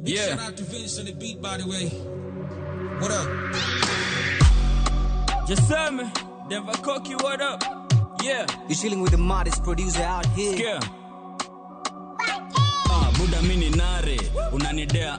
Big shout out to Vince on the beat, by the way. What up? Jaseme, Denver Koki, what up? Yeah. You're chilling with the modest producer out here. Yeah. Buda mini nare, unanidea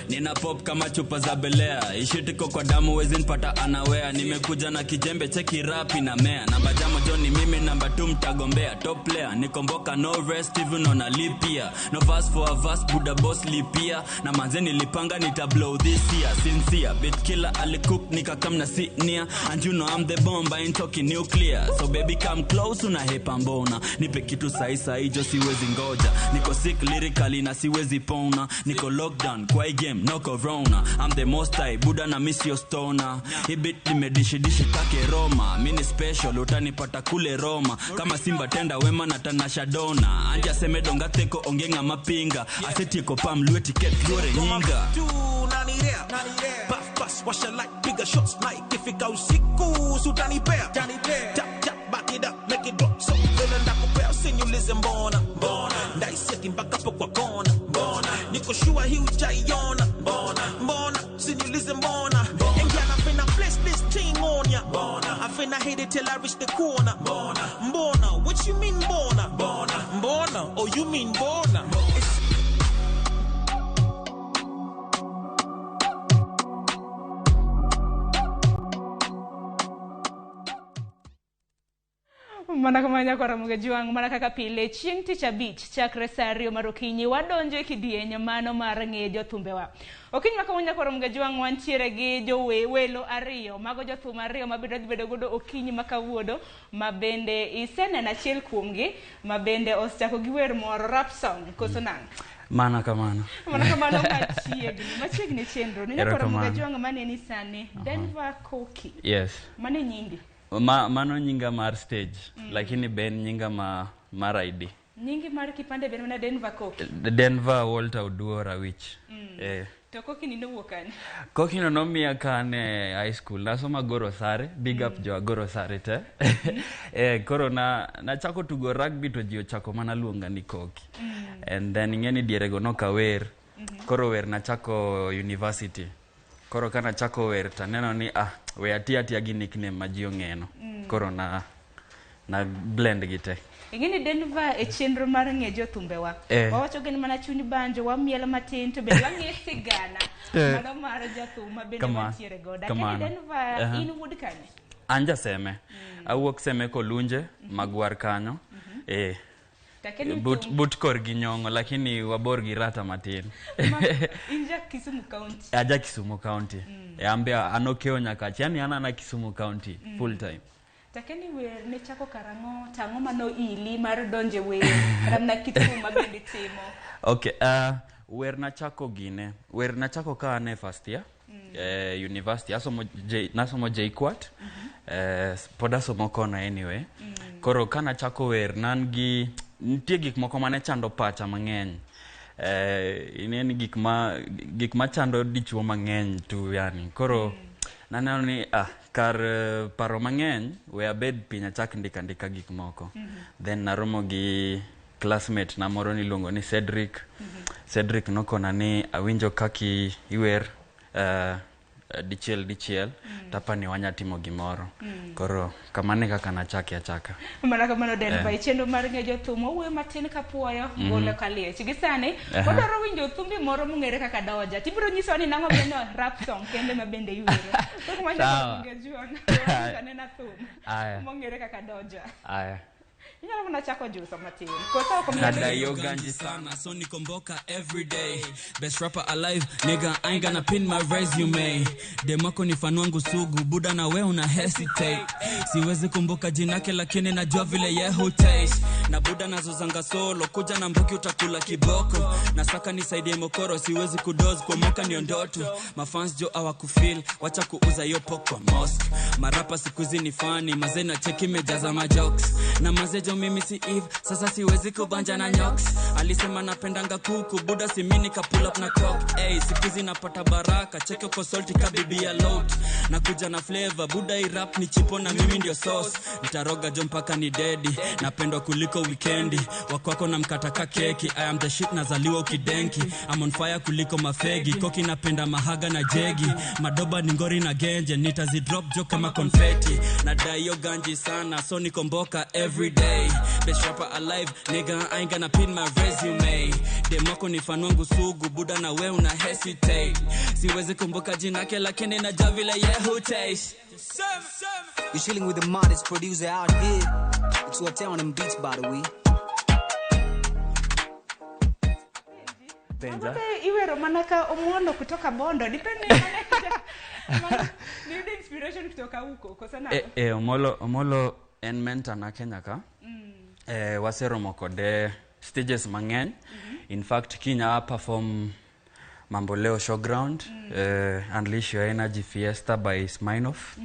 nina pop kama chupa za belea. Ishitiko kwa damu wezi nipata anawea. Nimekuja na kijembe cheki rapi na mea. Namba jamo Johnny mimi namba 2 mtagombea. Top player, nikomboka no rest even on a lipia. No verse for a verse, Buda boss lipia. Na manze nilipanga nita blow this year. Sincere, bit killer alikook nikakam na senior. And you know I'm the bomb, I ain't talking nuclear. So baby come close, unahepa mbona. Nipe kitu sahi sahi jo siwezi ngoja. Niko sick lyrically na siwezi pona. Niko lockdown kwa hii game no corona. I'm the most high Buddha na miss your stoner. Hii beat nimedishi dishi take Roma. Mini special utanipata kule Roma. Kama Simba tenda wema na Tanasha Dona. Anja seme donga teko ongenga mapinga. Aseti ko pam lue ticket lure nyinga. Puff puff wash a light bigger shots like ifika usiku utanipea. Tap tap back it up make it drop so vile ndakupea usiniulize mbona mbona ndaiseti mpaka hapo kwa kona mbona niko sure hii utaiona mbona mbona usiniulize mbona and girl I finna place this thing on ya mbona I finna hit it till I reach the corner mbona mbona what you mean mbona mbona mbona oh you mean mbona. Mana kama kwa ramuge juang mana kaka pile chieng' tich abich chakre saa ariyo mar okinyi wadonjo e kidieny mano mar ng'eyo jothumbewa. Okinyi ma kawuono kwa ramuge juang wantiere gi jowelo ariyo mago jothum ariyo mabende dhi bedo godo okinyi ma kawuono ma bende iseneno achiel kuomgi ma bende osechako gi wer moro rap song koso nang'o? Mana kamano. Mana kamano machiegni machiegni chenro ni kwa ramuge juang maneni sani Denver Koki. Yes. Mane nyingi? Mano nyinga mar stage, lakini ben nyinga mar ID. Nyingi mar kipande ben mana Denver Koki. Denver Walter Oduor Awich. To Koki ni nowuok kanye? Koki no nomiya kane high school. Nasoma Goro Sare, big up jo Goro Sare te. Koro na nachako tugo rugby to ji ochako mana luonga ni Koki. And then ing'eni dierego nokawer. Koro wer nachako university. Koro kana chako wer taneno ni we atia atia gi nickname ma ji ong'eno. Koro na blend gi te. Ing'eni Denver e chenro mar ng'e jothumbewa. Wawacho gin mana chuny banjo wamielo matin to bende wang'e sigana. Mano mar jathum ma bende wantiere godo. Akeni Denver in wuod kanye? An jaseme. Awuok Seme Kolunje, Magwar kanyo. But kor gi nyong'o lakini wabor gi rata matin. Inja Kisumu County. Aja Kisumu County. Ambe anokeo nyaka yani ana Kisumu County full time. Takeni wer ne chako karang'o tang'o mano ili mar donje wer ramna kituo mabende timo. Okay, wer nachako gine. Wer nachako ka ane first year. University asomo nasomo JKUAT. Pod asomo kona anyway. Koro kana chako wer nan gi nitie gik moko mane chando pacha mang'eny. Ineni gik ma chando dichuo mang'eny tu yani. Koro naneno ni kar paro mang'eny we abed piny achak ndika gik moko. Then naromo gi classmate na moro niluongo ni Cedric. Cedric nokona ni awinjo kaki iwer dichiel tapani wanya timo gimoro. Koro kamane kaka nachaki achaka. Mana kamano Denver chenro mar ng'e jothum owuoyo matin kapuoyo golo kaliech. Gi sani wadwaro winjo thumbi moro mong'ere kaka Doja. Tibiro nyisowa ni nang'o bende rap song kende ma bende iwero. Koro mano anena thum mong'ere kaka Doja. Aya. Inyalo mana chako juso matin. Kosa ok Nadayo ganji sana, so nikomboka every day. Best rapper alive, nigga, I ain't gonna pin my resume. Demako ni fan wangu sugu, Buda na we una hesitate. Siwezi kumbuka jinake lakini najua vile ye who taste. Na Buda nazozanga solo, kuja na mbuki utakula kiboko. Nasaka nisaidie mokoro, siwezi kudoze kwa moka ni ndoto. Mafans jo hawakufeel, wacha kuuza yo pop kwa mosque. Marapa siku hizi ni funny, mazee na cheki mejaza ma jokes. Na mazejo mimi si Eve, sasa siwezi kubanja na nyoks. Alisema napendanga kuku, buda si mimi nika pull up na cock. Ey, siku hizi napata baraka, cheke kwa salty ka bibi ya lot. Nakuja na flavor, buda i rap ni chipo na mimi ndio sauce. Nitaroga jo mpaka ni dedi, napendwa kuliko weekendi. Wakwako na mkata ka keki, I am the shit nazaliwa ukidenki. I'm on fire kuliko mafegi, koki napenda mahaga na jegi. Madoba ni ngori na genje, nitazi drop jo kama confetti. Nadai yo ganji sana, so nikomboka every day. Best rapper alive, nigga, I ain't gonna pin my resume. Demoko ni fan wangu sugu, buda na we una hesitate. Siwezi kumbuka jina yake lakini najua vile ye taste. You're chilling with the modest producer out here. It's what town and beats, by the way. Penja. Iwe manaka Omuondo kutoka Bondo. Depende ni inspiration kutoka huko kwa sana. Omolo en mentor na Kenya ka. Waseromo kode stages mang'eny. In fact Kenya perform Mambo Leo Showground, Unleash Your Energy Fiesta by Smirnoff.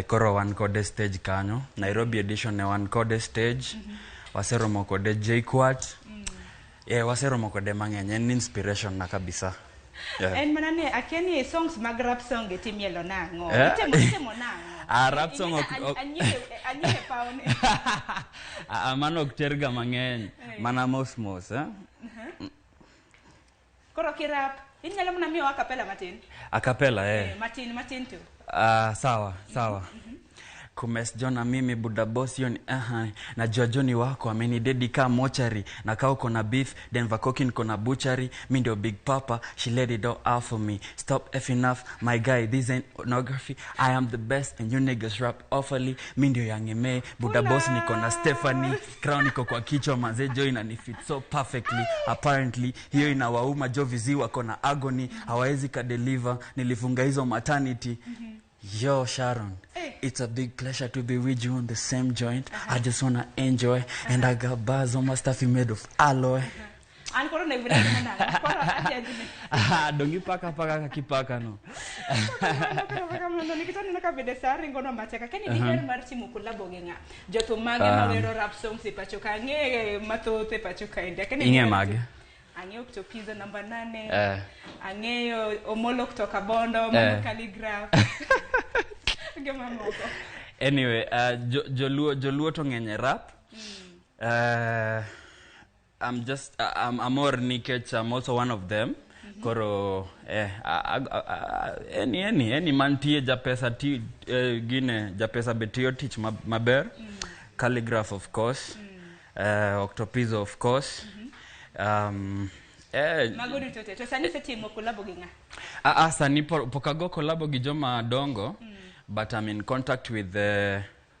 Koro wan kode stage kanyo. Nairobi edition ne wan kode stage. Waseromo kode JKUAT. Waseromo kode mang'eny, en inspiration na kabisa. En manane akiani songs mag rap song etimielo nang'o? Itemo nang'o? Rap song anyike paone. Mano ok terga mang'eny, mana mos mos, Koro kirap, inyalo mana miyo acapella matin? Acapella, eh. Matin tu. Sawa, sawa. Kumes Jona mimi buda boss hiyo ni najua Johnny wako amenidedi ka mochari na kaa uko na beef Denver Kokin kona butchery mi ndio big papa she let it all out for me stop f enough my guy this ain't pornography I am the best and you niggas rap awfully mi ndio yangeme buda boss niko na Stephanie crown niko kwa kichwa manze jo inanifit so perfectly apparently hiyo inawauma jo vizi wako na agony hawawezi ka deliver nilifunga hizo maternity. Yo, Sharon, it's a big pleasure to be with you on the same joint. I just wanna enjoy, and I got bars on my stuff made of alloy. Dongi paka paka kakipaka no. Inge mage. Ang'eyo Octopizzo namba 8. Ang'eyo Omolo kutoka Bondo, Mama Calligraph. Anyway, Joluo to ng'eny rap. I'm just I'm more nikech I'm also one of them. Koro any mantie japesa ti gine japesa betiyo tich maber. Calligraph of course. Octopizzo of course. Mago duto te. To sani isetimo collabo gi ng'a? Sani pok ago collabo gi joma dongo, but I'm in contact with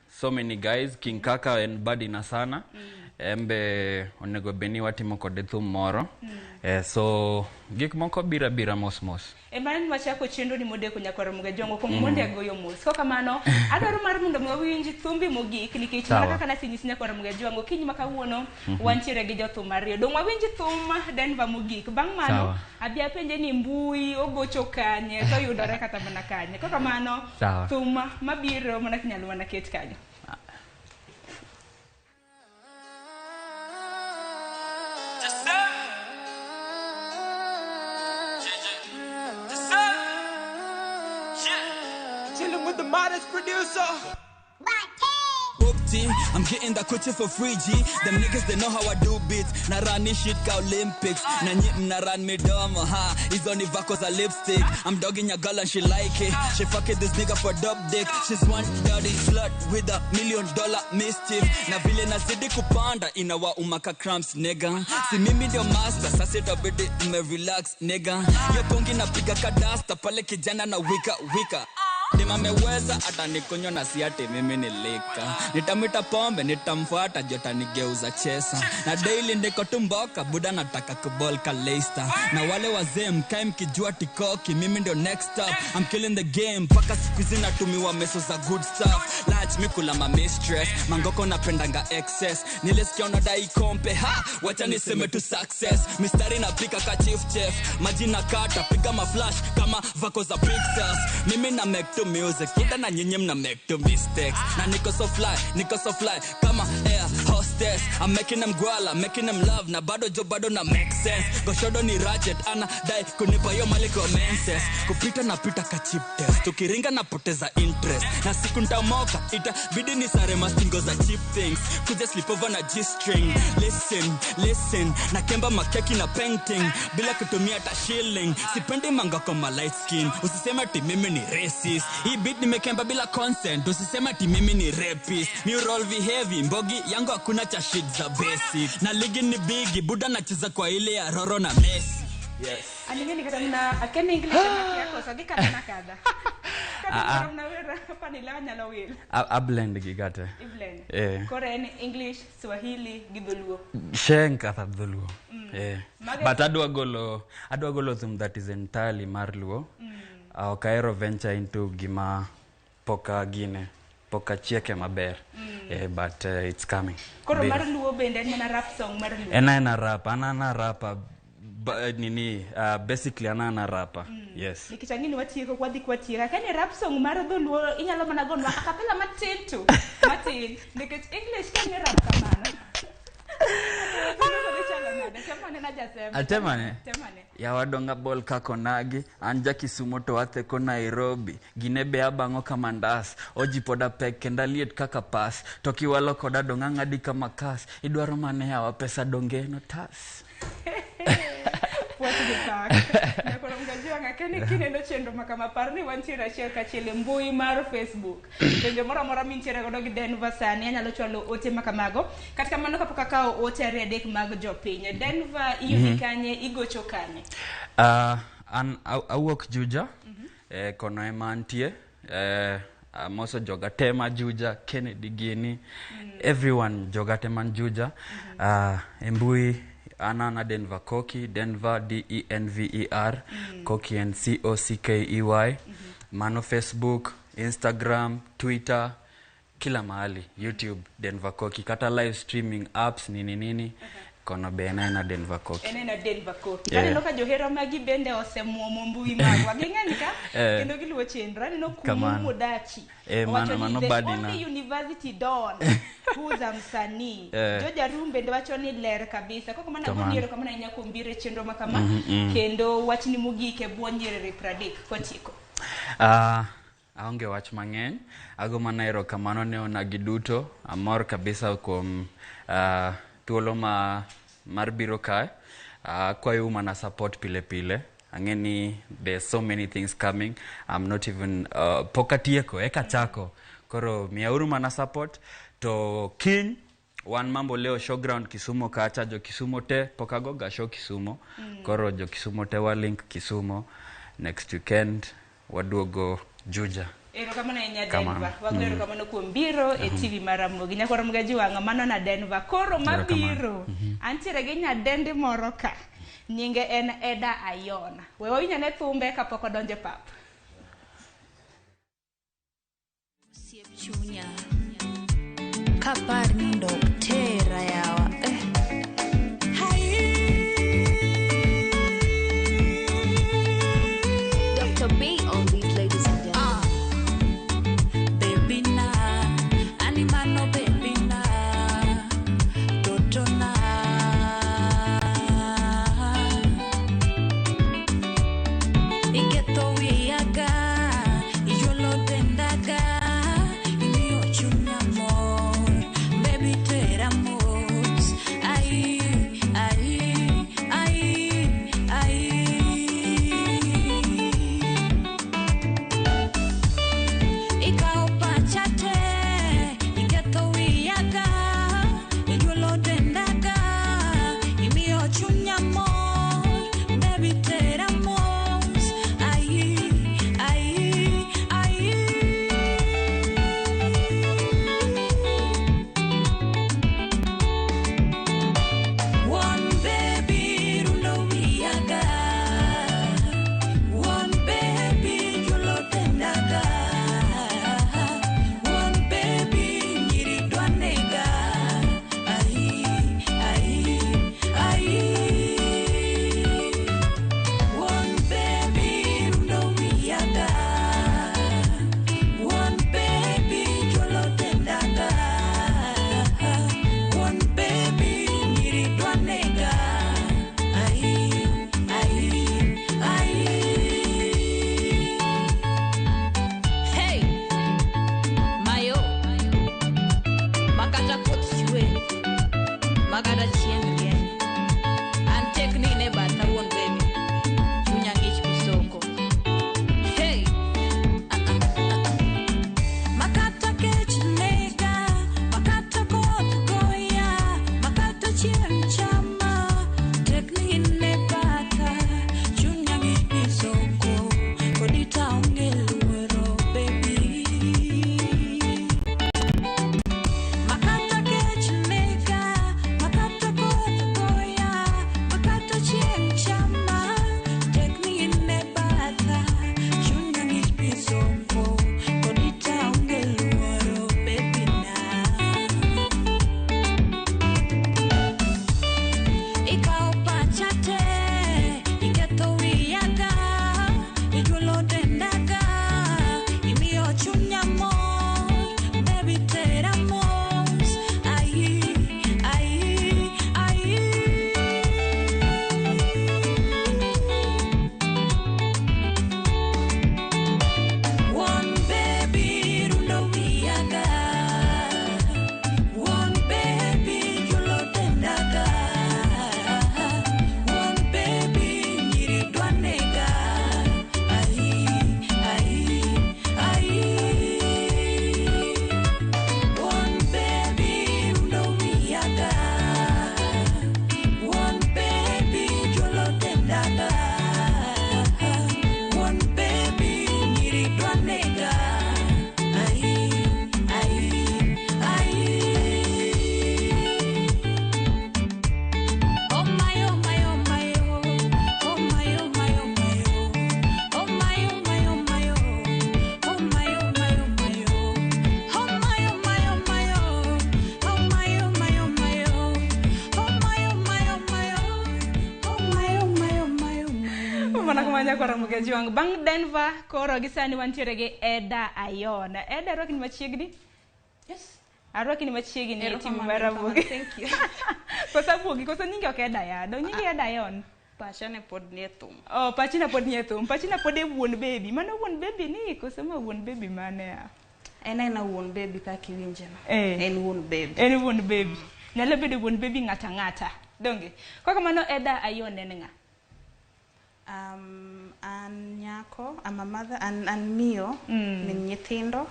so many guys, King Kaka and Badi Nasana. Embe onego beni watimo kode thum moro. So gik moko bira bira mos mos. Emane wachako chenro ni modeko nyakwar Mugajongo kuom mondo agoyo mos. Kok kamano adwaro mar mondo wawinj thumbi mogik nikech mana kaka nasenyisi nyakwar Mugajongo kiny ma kawuono wantiere gi jothum ariyo. Dong wawinj thum Denver mogik. Bang' mano abi apenje ni mbui ogocho kanye to yudore kata mana kanye. Kok kamano thum mabiro mana kinyalo mana ket kanyo. With the modest producer. I'm getting that kuchi for free, G. Them niggas, they know how I do beats. Na run this shit ka Olympics. Na nyip na run me domo, ha. He's only vacos a lipstick. I'm dogging your girl and she like it. She fucking this nigga for dub dick. She's one dirty slut with $1 million mischief. Na vile nazidi kupanda inawa umaka cramps, nigga. Si mimi ndio master, sasa itabidi mme relax, nigga. Yo pongi napiga kadasta pale kijana na wika wika. Nimameweza atanikonyo na siate mimi nilika. Nitamita pombe nitamfuata jota nigeuza chesa. Na daily niko tumboka buda nataka kubolka Leicester. Na wale wazee mkae mkijua tikoki mimi ndio next up. I'm killing the game paka siku hizi natumiwa meso za good stuff. Large mikula ma mistress mangoko napendanga excess. Nilisikia unadai kompe ha wacha niseme tu success. Mistari napika ka chief chef maji na kata piga ma flash kama vako za pixels. Mimi na make to music, kita na nyinyi mna make to mistakes. Na niko so fly kama air hostess. I'm making them gwala, making them love. Na bado jo bado na make sense. Goshodo ni ratchet, ana dai kunipa yo mali kwa menses. Kupita na pita ka chip test. Tukiringa na poteza interest. Na siku nitamoka, itabidi ni sare mastingo za cheap things. Kuja sleep over na G-string. Listen, listen. Na kemba makeki na painting. Bila kutumia ta shilling. Sipendi manga kwa light skin. Usisema ati mimi ni racist. Hii beat nimekemba bila consent. Usisema ati mimi ni rapist. Mi roll vi heavy. Mbogi yangu hakuna cha shit za basic. Na ligi ni bigi. Buda nacheza kwa ile ya Roro na Messi. Yes. Aningeni kata mna akene English yako so gikata na kadha. Kata mna wera hapa ni lawa nyalo wil. A blend gigate. I blend. Eh. Kore en English, Swahili gi Dholuo. Sheng kata Dholuo. Eh. But adwa golo thum that is entirely mar Luo. Ok ahero venture into gima poka gine. Poka chieke maber. But it's coming. Koro mar Luo bende en mana rap song mar Luo. En ana rap, ana rapa. Nini basically ana rapa. Yes. Nikech ang'e ni watieko kwadhi kwatieko. Kani rap song mar Dholuo inyalo mana gonwa acapella matin to. Matin. Nikech English kani rap kamano. Atemane? Ya wadonga bol kako nagi, anja Kisumo to atheko Nairobi, ginebe abang'o kamandas, oji poda pek kenda liet kaka pas, to kiwalo koda donga ng'adi kama kas, idwaro mane yawa pesa donge no tas. Nyakoro kineno chenro makama par ni wantiere achiel kachiel e mbui mar Facebook. Penjo moro amora mintiere godo gi Denver sani anyalo chwalo ote makamago. Kata kamano kapok akawo ote ariyo adek mag jopiny. Denver iyudi kanye, igocho kanye? An awuok Juja, kono ema antie. Amoso joga te ma Juja, Kennedy gini, everyone joga te man Juja. E mbui ana Denver Cockey, Denver D-E-N-V-E-R, Cockey and C-O-C-K-E-Y. Mano Facebook, Instagram, Twitter, kila mahali, YouTube Denver Cockey, kata live streaming apps nini nini. Kono be en Denver Cockey. En Denver Cockey. Aneno ka johera magi bende osemuomo mbui magwa. Ging'eny ka kendo giluwo chenro. Aneno Kumu Modachi. Mano the badi na. Only university don kuza msanii. Joja Rum bende wacho ni ler kabisa. Koko mana goni erokamano ahinya kuom biro e chenro makama. Kendo wachni mogik e bwo nyiriri 30 kotieko. Aonge wach mang'eny. Ago mana erokamano ne onagi duto. Amor kabisa kuom thuolo mar biro kae. Akwayou mana support pile pile. Ang'e ni there's so many things coming. I'm not even pok atieko eka chako. Koro miyauru mana support. To kiny wan mambo leo showground Kisumo kacha jo Kisumo te pok agoga show Kisumo. Koro jo Kisumo te wa link Kisumo next weekend waduogo Juja. Erokamano ahinya Denver. Wago erokamano kuom biro e TV mar Ramogi. Nyakwar Mgaji wang'a mano na Denver. Koro mabiro antiere gi nyadendi moro ka. Nyinge en Eda Ayona. We wawinj ane thumbe kapok odonjo e pap. Osiep chunya kapar nindo ok tera yawa Dr. B on beat, ladies and gentlemen. Baby na animano baby na toto na iketo wiyaga iyuolo dendaga imiyo chunya mor baby. Makata koth chwe, makata chieng' rieny. An tek ni ne batha wuon baby, chunya ng'ich misoko. Hey! Makata kech nega, makata koth goya, makata chieng' chama, tek ni ne batha, chunya ng'ich misoko, kodi taonge luoro baby. Makata kech nega, makata koth goya, makata chieng' chama, tek ni ne batha, chunya ng'ich misoko, kodi taonge luoro baby na. Ikawo pacha te, iketho wiya ka, ijuolo denda ka, imiyo chunya mor, baby tera mos, ai, ai, ai. One baby rundo wiya ka, one baby juolo denda ka, one baby nyiri dwa nega, ai, ai, ai. One baby rundo wiya ka, one baby juolo denda ka, one baby nyiri dwa nega, ai, ai, ai. Oh my, oh my, oh my, oh. Oh my, oh my, oh my, oh. Oh my, oh my, oh my, oh. Oh my, oh my, oh my, oh. Oh my, oh my, oh my, oh. Oh my, oh my, oh my, oh. Oh my, oh my, oh my, oh. Oh my, oh my, oh my, oh my. Mana kamano nyakora Mugeji wang' bang' Denver koro gi sani wantiere gi Eda Ayona. Eda arwakni machiegni. Yes. Arwakni machiegni e TV Erokamano, mar Ramogi. erokamano, thank you. Koso abuogi, koso nyingi ok Eda ya. Do nyingi Eda Ayon. Pacha ne pod nie thum. Oh, pachina pod nie thum. Pachina pod e wuon baby. Mano wuon baby ni koso ma wuon baby mane ya? En aena wuon baby kaka iwinje no. Eh. En wuon baby. En wuon baby. Nyalo bedo wuon baby ng'ata ng'ata. Donge. Kwa kamano Eda Ayon en ng'a? An nyako, I'm a mother, an miyo, min nyithindo,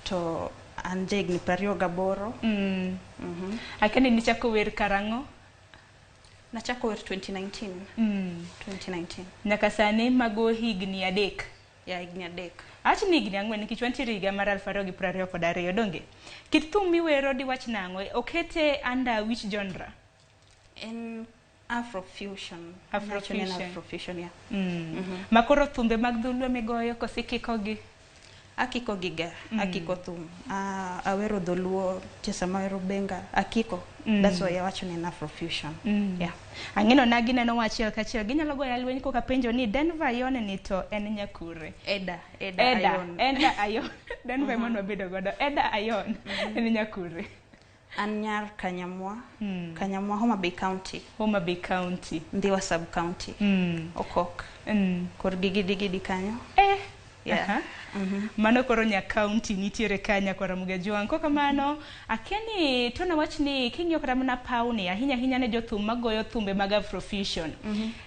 to an jahigni 28. Akia ni nichako wer karang'o? Nachako wer 2019. 2019. Nyaka sani mago higni 3. Ya, higni 3. Awach ni higni 4 nikech wantiere higa mar 2022 donge? Kit thum miwero diwach nang'o? Okete under which genre? En Afrofusion. Afrofusion. Nacho ni en Afrofusion, yeah. Ma koro thumbe mag dholuo migoyo koso ikikogi? Akiko giga, akiko thum. Awero dholuo, nitie sama awero benga, akiko. That's why awacho ni en Afrofusion. Yeah. Ang'eno na gineno wa achiel kachiel ginyalo goya lweny koka penjo ni Denver Ayon ni to en nyakure. Eda, Eda, Eda, Ayon. Eda Ayon. Denver ema nwabedo godo. Eda Ayon en nyakure. An nyar Kanyamwa, Kanyamwa Homa Bay County. Homa Bay County. Ndhiwa sub county. Okok. Kor gigidigidi kanyo. Eh. Yeah. Aha. Mano koro nya county nitiere ka nyakwara Mugeji wang'. Kok kamano, akia ni to nawach ni king'iyo kata mana pawni ahinya ahinya ne jothum magoyo thumbe mag Afrofusion.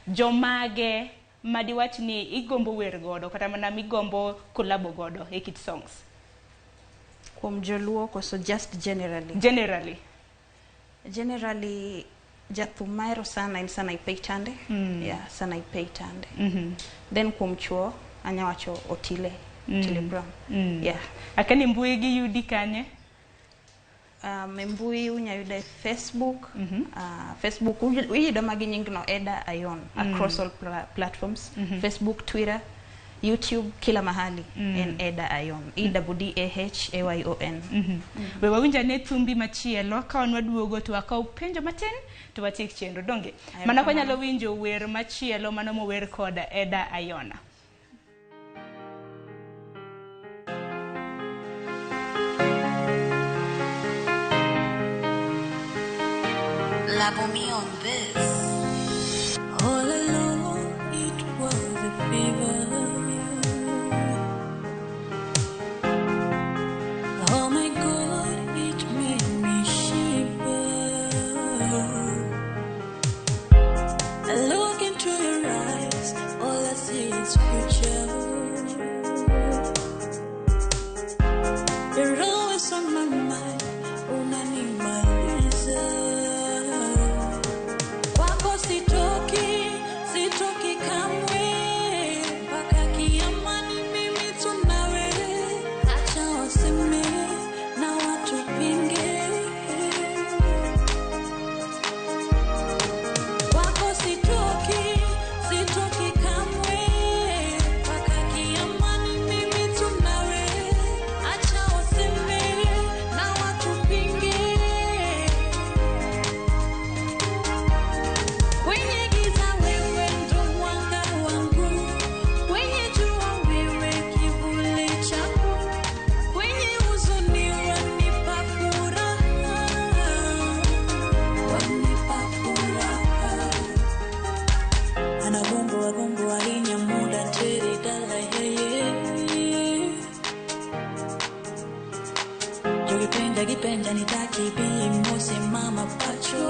Jomage madiwach ni igombo wer godo kata mana migombo kolabo godo e kit songs? Kuom joluo koso just generally? Generally. Generally, jathum mahero sana en Sanaipei Tande. Yeah, Sanaipei Tande. Then kuom chuo, anya wacho Otile, Otile Brown. Yeah. Akia ni mbui gi yudi kanye? E mbui unya yuda e Facebook. Facebook uyudo magi nyingno Eda Ayon across all platforms. Facebook, Twitter, YouTube, kila mahali en Eda Ayon. E D D A H A Y O N. We wawinj ane thumbi machielo ka wan waduogo to wakaw penjo matin to watiek chenro donge. Mana kwa nyalo winjo wer machielo mano mower kod Eda Ayona. Labo me on this. All alone it was a fever. Oh my God, it made Kagipenja ni takibi mose mama pacho.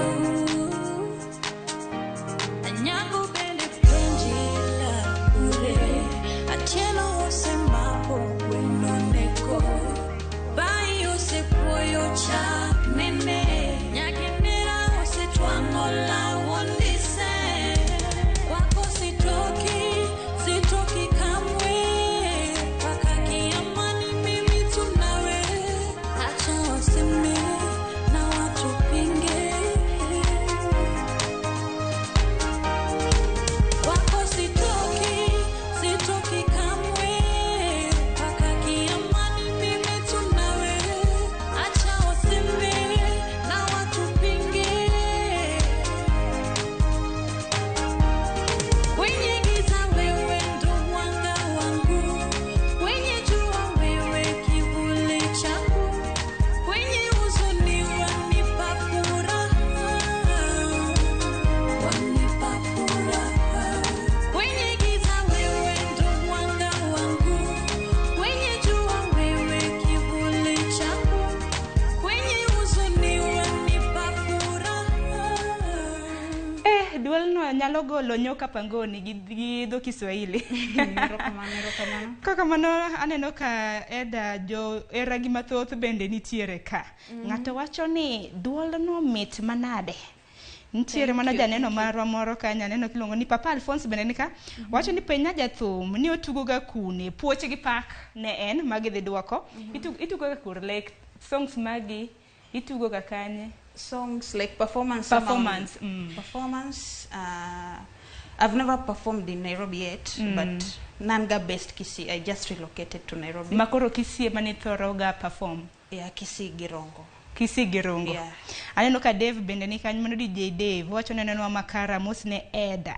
Anyango bende penji la ure. Achielo osemako gweno neko. Bai osepuoyo chak nene. Nyakenera osetwang'o law ondise. Kwako sitoki, sitoki kamwe. Paka kiamani mimi tunawe. Acha waseme na watupinge. Kwako sitoki, sitoki kamwe. Paka kiamani mimi tunawe. Acha waseme na watupinge. Kwenye giza wewe ndo mwanga wangu, kwenye jua wewe kivuli changu, kwenye huzuni wanipa furaha, wanipa furaha. Kwenye giza wewe ndo mwanga wangu, kwenye jua wewe kivuli changu, kwenye huzuni wanipa furaha. Duolno nyalo golo nyoka pangoni gi dho Kiswahili. Erokamano, erokamano. Kokamano aneno ka Eda jo eragi mathoth bende nitiere ka. Ng'ato wacho ni duolno mit manade. Nitiere Thank mana you, janeno thank you. marwa moro kanyo aneno kiluongo ni Papa Alphonse bende nika. Wacho ni penja jathum ni otugo ga kune puoche gi pak ne en magi dhi duoko. Itugo ga kur like songs magi itugo ga kanye. Songs like performance. Performance. Performance. I've never performed in Nairobi yet, but Nanga based Kisii. I just relocated to Nairobi. Makoro Kisii ema nithoro ga perform. Yeah, Kisii Girongo. Kisii Girongo. Yeah. Aneno ka Dave bende ni kanyo mano DJ Dave wacho ni aneno makara mos ne Eda.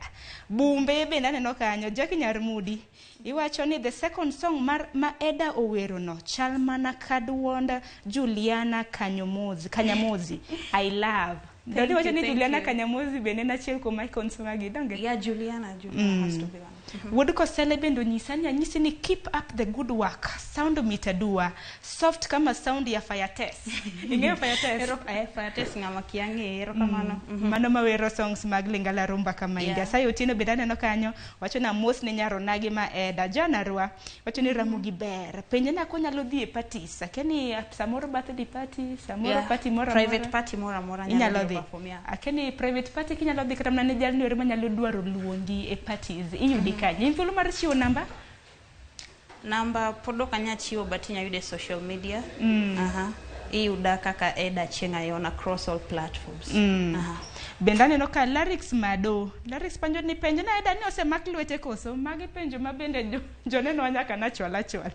Bumbe bende aneno kanyo Jackie Nyarmudi iwacho ni the second song mar ma Eda owero no chal mana ka duond Juliana Kanyomozi Kanyamozi I love. Thank Dodi wacho you, ni thank Juliana you. Kanyamozi bende en achiel kuom icons magi donge? Yeah, Juliana. Juliana has to be one. Wuod Kosele bende onyisa ni anyisi ni keep up the good work. Sound mitadua. Soft kama sound ya fire test. Ing'eyo fire test? Fire test ng'ama kia ng'eyo, erokamano. Mano mawero songs mag Lingala Rumba kama Yeah. India. Sayo Otieno bende aneno kanyo wacho na mos ne nyaronagi ma Eda. Janarwa wacho ni Ramogi ber. Penje na konyalo dhi e parties. Akia ni samoro birthday party, samoro Yeah. party moro Private amora. party moro amora Inyalo nyalo dhi. perform, yeah. Akia ni private party kinyalo dhi kata mana ne jalno ero manyalo dwaro luongi e parties. Iyudi kanye? In thuolo mar chiwo namba? Namba pod ok anyal chiwo but inyalo yude e social media. Aha. Iyuda kaka Eda Achieng' Ayon across all platforms. Aha. Bende aneno ka Larix Mado. Larix panjo ni penjo na Eda ni osemak lwete koso? Magi penjo ma bende joneno nyaka nachwal achwal.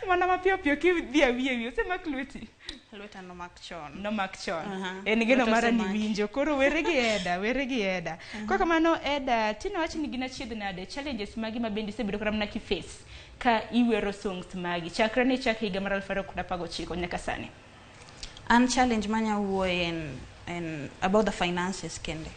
Mana mapiyo piyo kidhi e wiye wiye osemak lweti. Lweta nomak chon. Nomak chon. Aha. En geno Lweta mara ni osemak. winjo. Koro were gi Eda, were gi Eda. Kok kamano Eda, tino wach ni gin achiedh nade challenges magi ma bende isebedo kata mana kiface ka iwero songs magi chakre ne chak higa mar 2019 nyaka sani. An challenge manya wuoye en about the finances kende.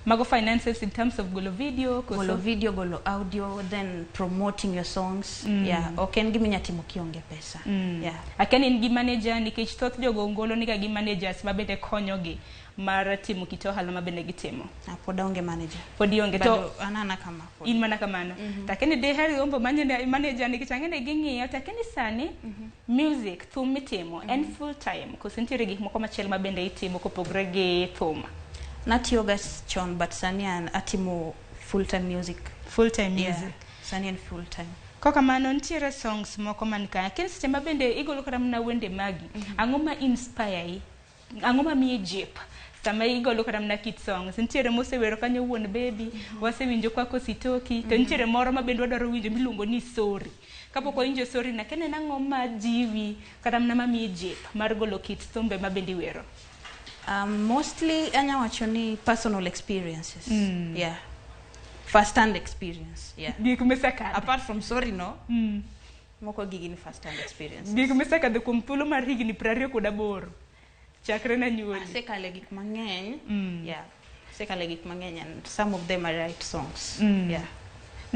Mago finances in terms of golo video koso? Golo video, golo audio, then promoting your songs. Yeah, ok en gima inya timo kionge pesa. Yeah. Akia ni in gi manager nikech thoth jogo ngolo niga gi managers ma bende konyogi mar timo kit ohala ma bende gitimo. Ah, pod aonge manager. Pod ionge to Bado an ana kama pod. in mana kamano. To akia ni diher gombo manyo manager nikech ang'e ni ging'iyo to akia ni sani music thum mitimo en full time koso nitiere gik moko machielo ma bende itimo kopogore gi thum. Natiyoga chon but sani an atimo full time music. Full time music. Yeah. Sani en full time. Kokamano nitiere songs moko man ka. Akia ni seche ma bende igolo kata mana wende magi. Ang'o ma inspire i? Ang'o ma miyi jip? Sama igolo kata mana kit songs. Nitiere mosewero kanyo wuon baby, wasewinjo kwako sitoki, to nitiere moro ma bende wadwaro winjo miluongo ni sorry. Kapok wawinjo sorry na kene ang'o ma jiwi kata mana mamiyi jip mar golo kit thumbe ma bende iwero? Mostly anya wacho ni personal experiences. Yeah. First hand experience. Yeah. Gik misekadhe. Apart from sorry no. Moko gigi ni first hand experience. Gik misekadho kuom thuolo mar higni 28 chakre ne nyuoli. Asekale gik mang'eny. Yeah. Asekale gik mang'eny and some of them I write songs. Yeah.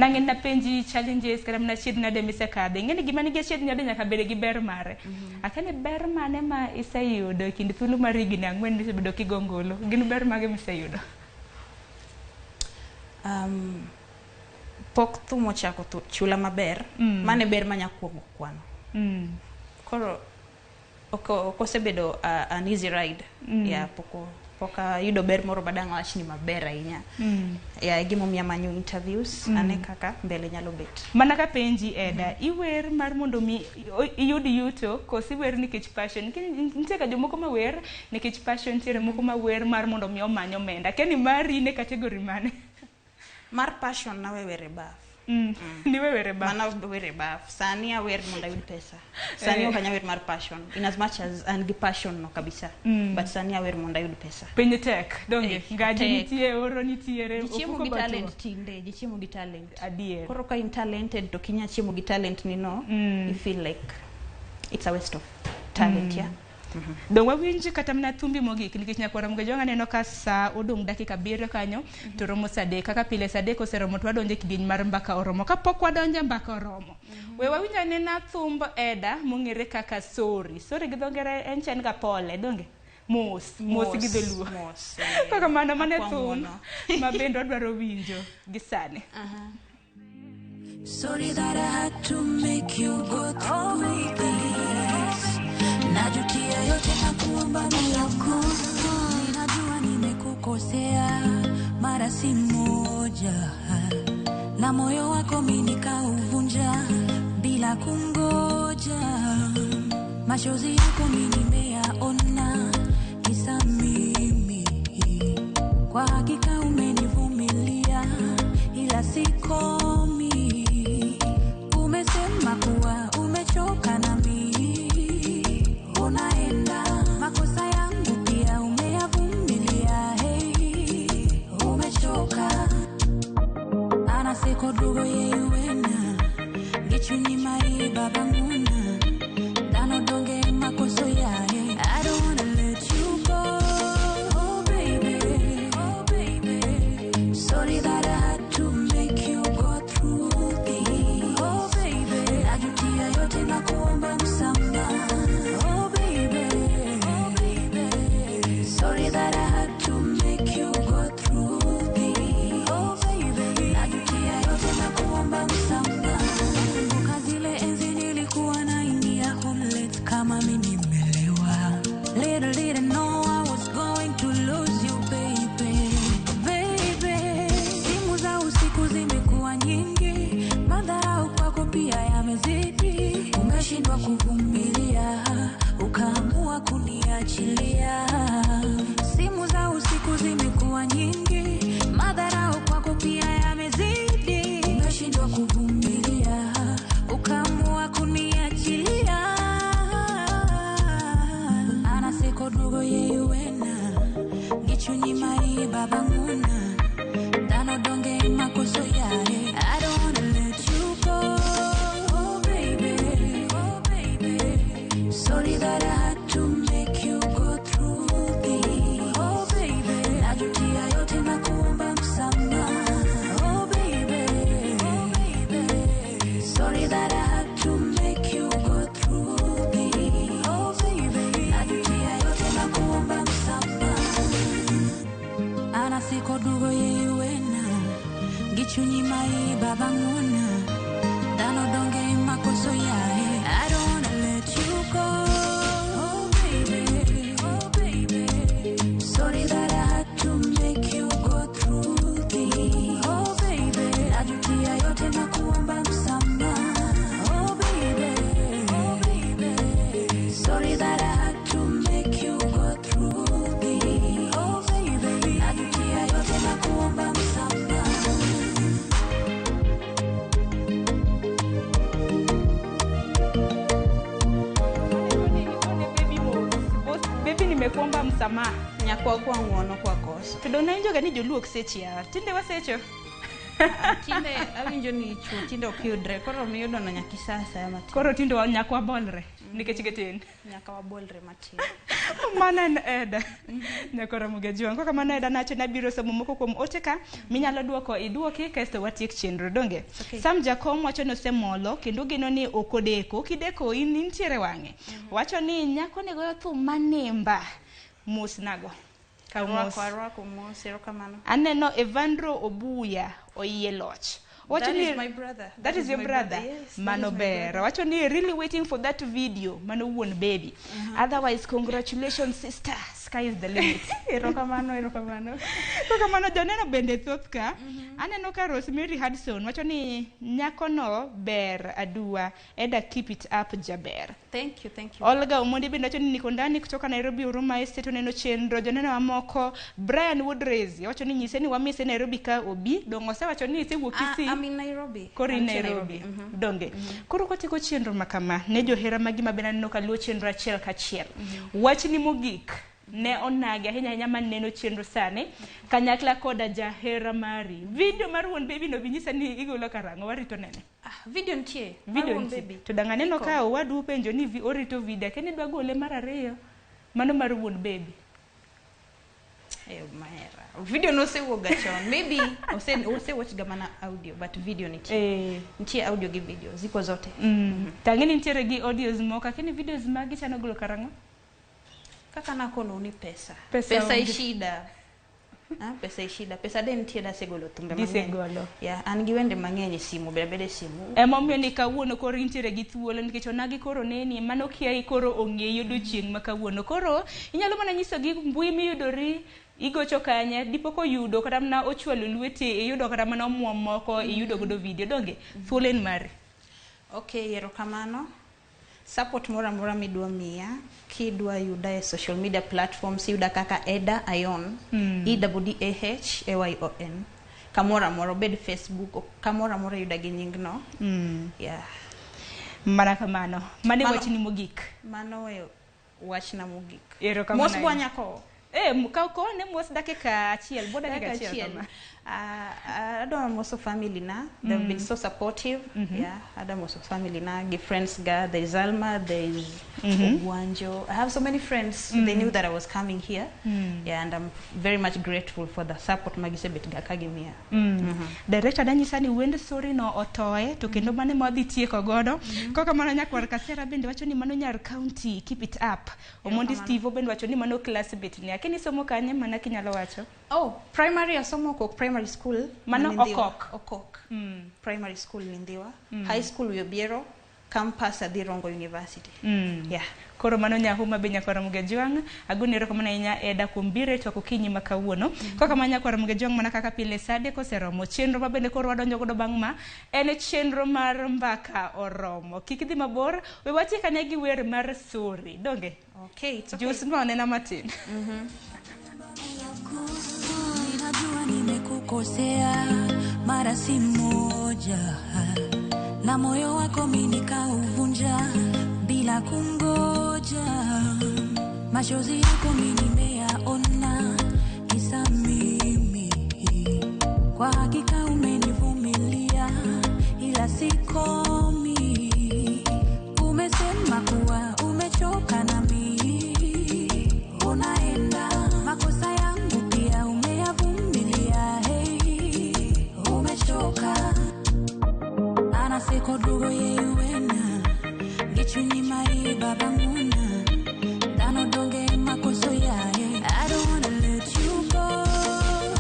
Nang'e napenji challenges kata mana achiedh nade misekadhe. Ing'e ni gima nigi achiedh nade nyaka bed gi ber mare. Akia ni ber mane ma iseyudo e kind thuolo mar higni 4 misebedo kigo ngolo. Gin ber mage miseyudo? Pok thum ochako chula maber. Mano e ber manya kuongo kwano. Koro ok osebedo an easy ride. Yeah, pok ayudo ber moro ma dang' awach ni maber ahinya. Yeah, e gimomiyo amanyo interviews, ane kaka mbele nyalo bet. Mana ka penji Eda, iwer mar mondo mi iyud yuto koso iwer nikech passion? Nitie ga jomoko ma wer nikech passion, nitiere moko ma wer mar mondo mi omany omenda. Akia ni mari in e category mane? Mar passion nawe wer e baf. Niwe wer e baf. Mana wer e baf. Sani awer mondo ayud pesa. Sani ok anyal wer mar passion. In as much as an gi passion no kabisa. But sani awer mondo ayud pesa. Piny tek, donge? Ngaji Tek. nitie, oro nitiere, Ji chiemo ofuko gi be otuo. talent tinde, ji chiemo gi talent. Adier. Koro ka in talented to kinya chiemo gi talent ni no, you feel like it's a waste of talent, yeah. Dong wawinj kata mana thumbi mogik nikech nyakwara Mugejwang' aneno ka sa odong' dakika 7 kanyo to romo sa 3. Kaka pile sa 3 oseromo to wadonjo e kidieny mar mbaka oromo. Kapok wadonjo e mbaka oromo, we wawinj anena thumb Eda mong'ere kaka Sorry. Sorry gi dho ngere en chen ga pole, donge? Mos, mos gi dholuo. Mos. Kaka mano mane Akwa thum ng'uono. ma bende wadwaro winjo gi sani. Sorry that I had to make you go through this. Najutia yote na kuomba msamaha. Ninajua nimekukosea mara si moja, na moyo wako mimi nikauvunja bila kungoja. Machozi yako mimi nimeyaona, kisa mimi. Kwa hakika umenivumilia, ila sikomi. Umesema kuwa umechoka nami, unaenda. Makosa yangu pia umeyavumilia, hey, umechoka. Anaseko dugo yeyuena, gichuni mai baba nguna. Dano donge makoso yae. I don't wanna let you go, oh baby, oh baby. Sorry that I had to make you go through this, oh baby. Najutia yote na kuomba msamaha, oh baby, oh baby. Sorry that I had to make you go through this, oh baby. Najutia yote na kuomba msamaha. Nakumbuka zile enzi nilikuwa naingia home late kama mimi nimelewa. Little did I know I was going to lose you baby, baby. Simu za usiku zimekuwa nyingi, madharau kwako pia yamezidi. Umeshindwa kuvumilia, ukaamua kuniachilia. Simu za usiku zimekuwa nyingi, madharau kwako pia yamezidi. Umeshindwa kuvumilia, ukaamua kuniachilia. Anaseko dugo yeyuena, gichunyi mai baba nguna. Dano donge makoso yae. I don't wanna let you go, oh baby, oh baby. Sorry that I had to make you go through this, oh baby. Najutia yote na kuomba msamaha, oh baby, oh baby. Sorry that I had to make you go through this, oh baby. Najutia yote na kuomba msamaha. Anaseko dugo yeyuena, gichunyi mai baba nguna. Dano donge makoso yae. I don't wanna let you go, oh baby, oh baby. Sorry that I had to make you go through this, oh baby. Najutia yote na kuomba msamaha, oh baby, oh baby. Sorry that I had to make you go through this, oh baby. Najutia yote na kuomba msamaha. Baby mos. Boss, baby nimekuomba msamaha. Nyakwa kwa ng'uono kwa koso. To dong nawinjoga ni joluo ok sech yawa. Tinde wasecho. Tinde awinjo ni chuo tinde ok yudre, koro miyudo no nyaka isa asaya matin. Koro tinde nyaka wabolre nikech gitin. Nyaka wabolre matin. Mano en Eda. Nyakora Mugajuang. Kaka mano Eda nacho nabiro somo moko kuom ote ka minyalo duoko iduoki kaeto watiek chenro donge. Okay. Sam Jakom wacho ni osemolo kendo geno ni ok odeko. Kideko in intiere wang'e. Wacho ni nyako ne goyo thum manimba. Mos nago. Kaw mos. Arwako, arwako mos, erokamano. Aneno Evandro Obuya oyie loch. Wacho That ni is my brother. That is your my brother. Yes, that Mano is my ber. brother. Wacho ni really waiting for that video. Mano wuon baby. Otherwise congratulations sister. Sky is the limit. Erokamano, erokamano. Kaka mano joneno bende thoth ka. Aneno ka Rosemary Hudson wacho ni nyakono ber aduwa. Eda keep it up jaber. Thank you, thank you. Olga Omondi bende wacho ni niko ndani kutoka Nairobi Huruma Estate oneno chenro joneno mamoko. Brian Woodrezi wacho ni nyise ni wamise Nairobi ka obi. Dong osewacho ni isewuok Ah, Kisii. I'm in Nairobi. Koro in Antie Nairobi. Mhm. Donge. Koro kotieko chenro ma kama ne johera magi ma bende aneno ka luwo chenro achiel kachiel. Wachni mogik ne onagi ahinya ahinya maneno chenro sani kanyakla koda jahera mari. Video mar wuon baby no binyisa ni igolo karang'o warito nene. Ah, video nitie. Mar Video wuon nitie. baby. To dang' aneno Iko. ka owadu penjo ni orito video akia ni idwa gole mar ariyo. Mano mar wuon baby. Eh, mahera. Video nosewuok ga chon. Maybe osewatch ga mana audio but video nitie. Eh. Nitie audio gi video, ziko zote. Tang'e ni nitiere gi audios moko akia ni videos magi chano golo karang'o. Kaka nakono ni pesa. Pesa Pesa onge. ishida. Ah, pesa ishida. Pesa de nitie dasegolo thumbe mang'eny. Gisegolo. Yeah, an gi wende mang'eny e simu, beda beda e simu. Emomiyo ni kawuono koro intiere gi thuolo nikech onagi koro neni mano kiai koro ong'eyi odiochieng' ma kawuono. Koro inyalo mana nyisogi mbui miyudori igocho kanye dipo koyudo kata mana ochwalo lweti iyudo kata mana omuom moko iyudo godo video donge thuolo en mari. Okay, erokamano. Support moro amora midwa miya, kidwa yuda e social media platforms, yuda kaka Eda Ayon, E D D A H A Y O N. Kamoro amora, obed Facebook, kamoro amora yuda gi nyingno. Yeah. Mana kamano. Mano e Mano- wachni mogik. Mano e wachna mogik. Erokamano Mos ahinya. bwa nyako. Eh, kaw kone mos dakika achiel, bo dakika achiel kama. Adwa moso family na. They've been so supportive. Yeah, adwa moso family na gi friends ga. There is Alma, there is Ogwanjo. I have so many friends. They knew that I was coming here. Yeah, and I'm very much grateful for the support magisebet ga kagimiya. Director danyisa ni wend sori no otoe to kendo mano ema wadhi tieko godo. Kaka mano nyakwar Kasera bende wacho ni mano nyar county keep it up. Omondi Erokamano. Steve bende wacho ni mano class bit ni. Akia ni somo kanye mana kinyalo wacho. Oh, primary asomo Okok Primary School. Mano ni Ndhiwa. Okok. Okok. Primary School ni Ndhiwa. High school Obiero. Campus adhi Rongo University. Yeah. Koro mano nyahuma be nyakwar Mugejwang' agoni erokamano ahinya Eda kuom biro e twak okinyi ma kawuono. Kaka ma nyakwar Mugejwang' mana kaka pile sa adek oseromo chenro ma bende koro wadonjo godo bang' ma en chenro mar mbaka oromo. Kik idhi mabor we watiek ane gi wer mar sori donge. Okay, it's okay. Jus no anena matin. Ninajua nimekukosea mara si moja, na moyo wako mimi nikauvunja bila kungoja. Machozi yako mimi nimeyaona, kisa mimi. Kwa hakika umenivumilia, ila sikomi. Umesema kuwa umechoka nami, unaenda. Makosa yangu pia umeyavumilia, hey, umechoka. Anaseko dugo yeyuena gichunyi mari baba nguna dano donge makoso yae. I don't wanna let you go,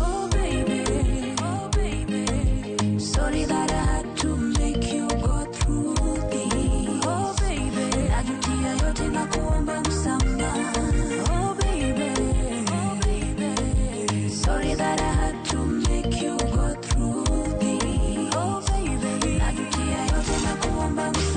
oh baby, oh baby. Sorry that I had to make you go through this, oh baby. Najutia yote na kuomba msamaha, oh baby, oh baby. Sorry that I had to make you go through this, oh baby. Najutia yote na kuomba msamaha.